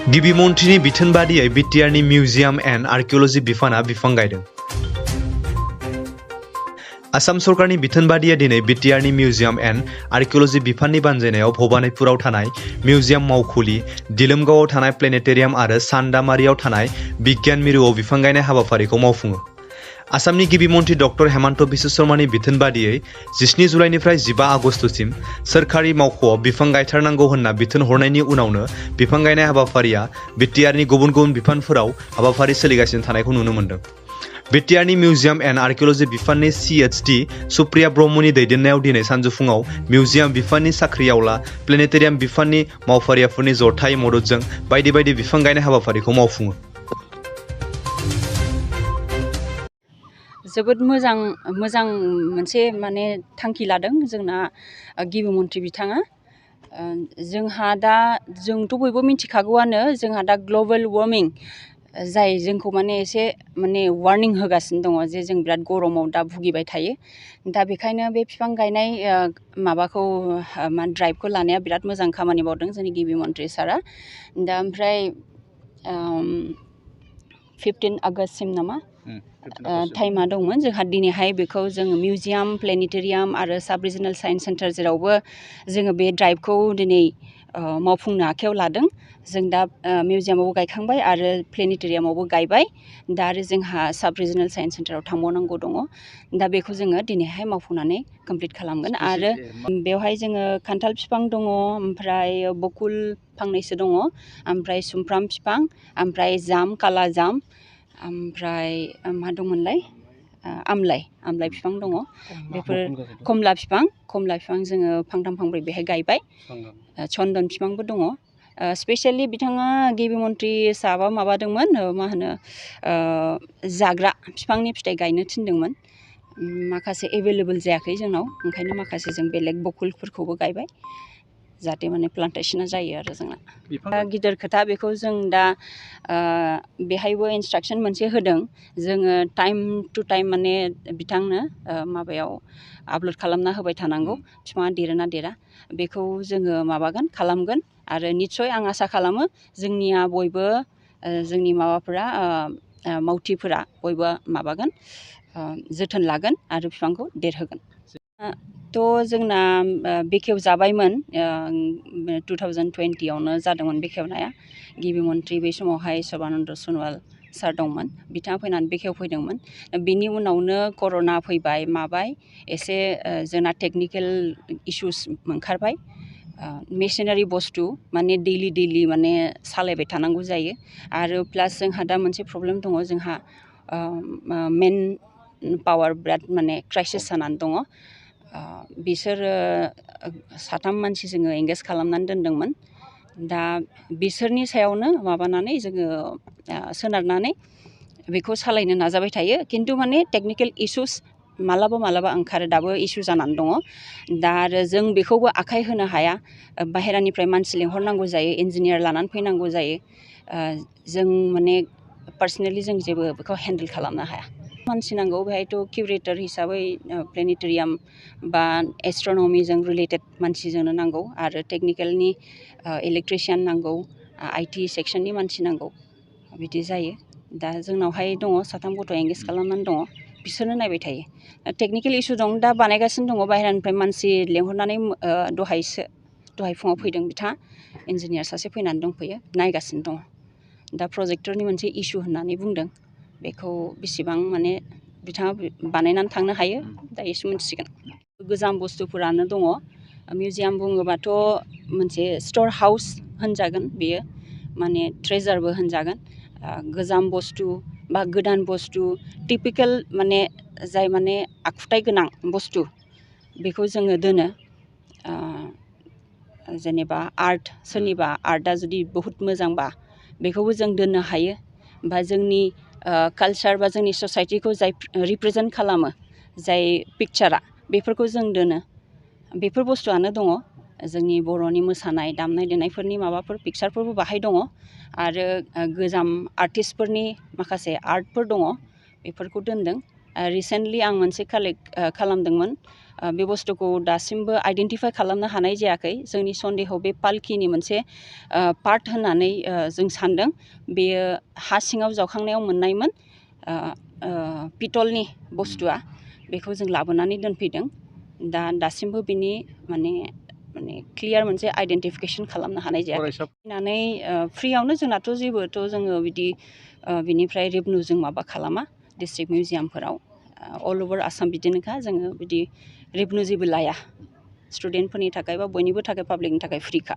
गिबि मन्थ्रिनि बिथोन बादियै बिटिआरनि मिउजियाम एन्ड आर्किअलजि बिफाना बिफां गायदों। आसाम सरकारनि बिथोन बादियै दिनै बिटिआरनि मिउजियाम एन्ड आर्किअलजि बिफाननि बानजायनायाव भबानिपुराव थानाय मिउजियाम मावखुलि, दिलोमगावआव थानाय प्लेनेटेरियाम आरो सान्दामारियाव थानाय बिगियान मिरुआव बिफां गायनाय हाबाफारिखौ मावफुङो। आसामनि गिबि मन्थ्रि डक्टर हेमन्त बिश्व शर्मानि बिथोन बादियै 17 जुलाइनिफ्राय 15 आगस्तसिम सोरखारि मावख'आव बिफां गायथारनांगौ होनना बिथोन हरनायनि उनावनो बिफां गायनाय हाबाफारिया बिटिआरनि गुबुन गुबुन बिफानफोराव हाबाफारि सोलिगासिनो थानायखौ नुनो मोन्दों। बिटिआरनि मिउजियाम एन्ड आर्किअलजि बिफाननि सिएचडि सुप्रिया ब्रह्मनि दैदेननायाव दिनै सानजौफुङाव मिउजियाम बिफाननि साख्रिआवला, प्लेनेटेरियाम बिफाननि मावफारियाफोरनि जथाय मददजों बायदि बायदि बिफां गायनाय हाबाफारिखौ मावफुङो। जोबोद मोजां मोनसे माने थांखि लादों जोंना गिबि मन्थ्रि बिथाङा। जोंहा दा जोंथ' बयबो मिथिखागौआनो जोंहा दा ग्लबेल वार्मिं जाय जोंखौ माने एसे माने वार्निं होगासिनो दङ जे जों बिराद गरमाव दा भुगिबाय थायो। दा बेखायनो बे बिफां गायनाय माबाखौ ड्राइभखौ लानाया बिराद मोजां खामानि मावदों जोंनि गिबि मन्थ्रि सारा। दा ओमफ्राय 15 आगस्तसिम नामा टाइमा दंमोन जोंहा दिनैहाय बेखौ जोङो मिउजियाम, प्लेनेटेरियाम आरो साब रिजनेल साइन्स सेन्टार जेरावबो जोङो बे ड्राइभखौ दिनै मावफुंनो आखायाव लादों। जों दा मिउजियामावबो गायखांबाय आरो प्लेनेटेरियामावबो गायबाय। दा आरो जोंहा साब रिजनेल साइन्स सेन्टाराव थांबावनांगौ दङ। दा बेखौ जोङो दिनैहाय मावफुंनानै कमप्लिट खालामगोन। आरो बेवहाय जोङो खान्थाल बिफां दङ, ओमफ्राय बकुल फांनैसो दङ, ओमफ्राय सुमफ्राम बिफां, ओमफ्राय जाम, काला जाम, ओमफ्राय मा दंमोनलाय आमलाइ बिफां दङ। बेफोर कमला बिफां जोङो फांथाम फांब्रै बेहाय गायबाय। चन्दन बिफांबो दङ। स्पेसियेलि बिथाङा गिबि मन्थ्रि साहाबा माबादोंमोन मा होनो जाग्रा बिफांनि फिथाइ गायनो थिनदोंमोन। माखासे एभेलेबल जायाखै जोंनाव, ओंखायनो माखासे जों बेलेग बकुलफोरखौबो गायबाय जाहाथे माने प्लान्टेसना जायो आरो जोंना। गिदिर खोथा बेखौ जों दा बेहायबो इन्सट्राक्सन मोनसे होदों जोङो टाइम टु टाइम माने बिथांनो माबायाव आपल'ड खालामना होबाय थानांगौ बिफाङा देरोना देरा बेखौ जोङो खालामगोन। आरो निस्सय आं आसा खालामो जोंनिया बयबो जोंनि माबाफोरा मावथिफोरा बयबो जोथोन लागोन आरो बिफांखौ देरहोगोन। थ' जोंना बेखेवजाबायमोन 2020आवनो जादोंमोन बेखेवनाया। गिबि मन्थ्रि बे समावहाय सर्बानन्द सन'वाल सार दंमोन, बिथाङा फैनानै बेखेवफैदोंमोन। बिनि उनावनो कर'ना फैबाय माबाय एसे जोंना टेकनिकेल इसुस ओंखारबाय। मेसिनारि बुस्थु माने दैलि माने सालायबाय थानांगौ जायो। आरो प्लास जोंहा दा मोनसे प्रब्लेम दङ, जोंहा मेन पावार बिराद माने क्राइसिस जानानै दङ। बिसोरो 3 मानसि जोङो एंगेज खालामनानै दोनदोंमोन। दा बिसोरनि सायावनो माबानानै जोङो सोनारनानै बेखौ सालायनो नाजाबाय थायो। खिन्थु माने टेकनिकेल इसुस मालाबा ओंखारो, दाबो इसु जानानै दङ। दा आरो जों बेखौबो आखाइ होनो हाया, बाहेरानिफ्राय मानसि लिंहरनांगौ जायो, इन्जिनियार लानानै फैनांगौ जायो। जों माने पार्सनेलि जों जेबो बेखौ हेन्डेल खालामनो हाया। मानसि नांगौ बेहायथ' किउरेटर हिसाबै प्लेनेटेरियाम बा एस्ट्र'न'मिजों रिलेटेड मानसिजोंनो नांगौ आरो टेकनिकेलनि इलेक्ट्रिशियान नांगौ, IT सेक्सननि मानसि नांगौ, बिदि जायो। दा जोंनावहाय दङ 3 गथ' एंगेज खालामनानै दङ, बिसोरनो नायबाय थायो। टेकनिकेल इसु दं, दा बानायगासिनो दङ, बाहेरानिफ्राय मानसि लेंहरनानै दहाय फुङाव फैदों बिथाङा, इन्जिनियार सासे फैनानै दंफैयो, नायगासिनो दङ। दा प्रजेक्टरनि मोनसे इसु होननानै बुंदों, बेखौ बेसेबां माने बिथाङा बानायनानै थांनो हायो दा एसे मोनथिसिगोन। गोजाम बुस्थुफोरानो दङ। मिउजियाम बुङोबाथ' मोनसे स्ट'र हाउस होनजागोन, बेयो माने ट्रेजारबो होनजागोन। गोजाम बुस्थु बा गोदान बुस्थु टिपिकेल माने जाय माने आखुथाय गोनां बुस्थु बेखौ जोङो दोनो। जेनेबा आर्ट, सोरनिबा आर्टआ जुदि बहुत मोजांबा बेखौबो जों दोननो हायो। बा जोंनि कालचार बा जोंनि ससाइटिखौ जाय रिप्रेजेन्ट खालामो, जाय पिक्चारा, बेफोरखौ जों दोनो। बेफोर बुस्थुआनो दङ। जोंनि बर'नि मोसानाय दामनाय देनायफोरनि माबाफोर पिक्चारफोरबो बाहाय दङ। आरो गोजाम आर्टिस्टफोरनि माखासे आर्टफोर दङ, बेफोरखौ दोनदों। रिसेन्टलि आं मोनसे कालेक्ट खालामदोंमोन बे बुस्थुखौ दासिमबो आइडेन्टिफाइ खालामनो हानाय जायाखै जोंनि सन्देहआव बे पालकिनि मोनसे पार्ट होननानै जों सान्दों बेयो हा सिङाव जावखांनायाव मोननायमोन पितलनि बुस्थुआ बेखौ जों लाबोनानै दोनफैदों दासिमबो बिनि माने क्लियार मोनसे आइडेन्टिफिकेसन खालामनो हानाय जायाखै फैनानै फ्रियावनो जोंनाथ' जेबोथ' जोङो बिदि बिनिफ्राय रेभेनिउ जों माबा खालामा डिस्ट्रिक्ट मिउजियामफोराव अल अभार आसाम बिदिनोखा जोङो बिदि रेभेनिउ जेबो लाया स्टुडेन्टफोरनि थाखाय बा बयनिबो थाखाय पाब्लिकनि थाखाय फ्रिखा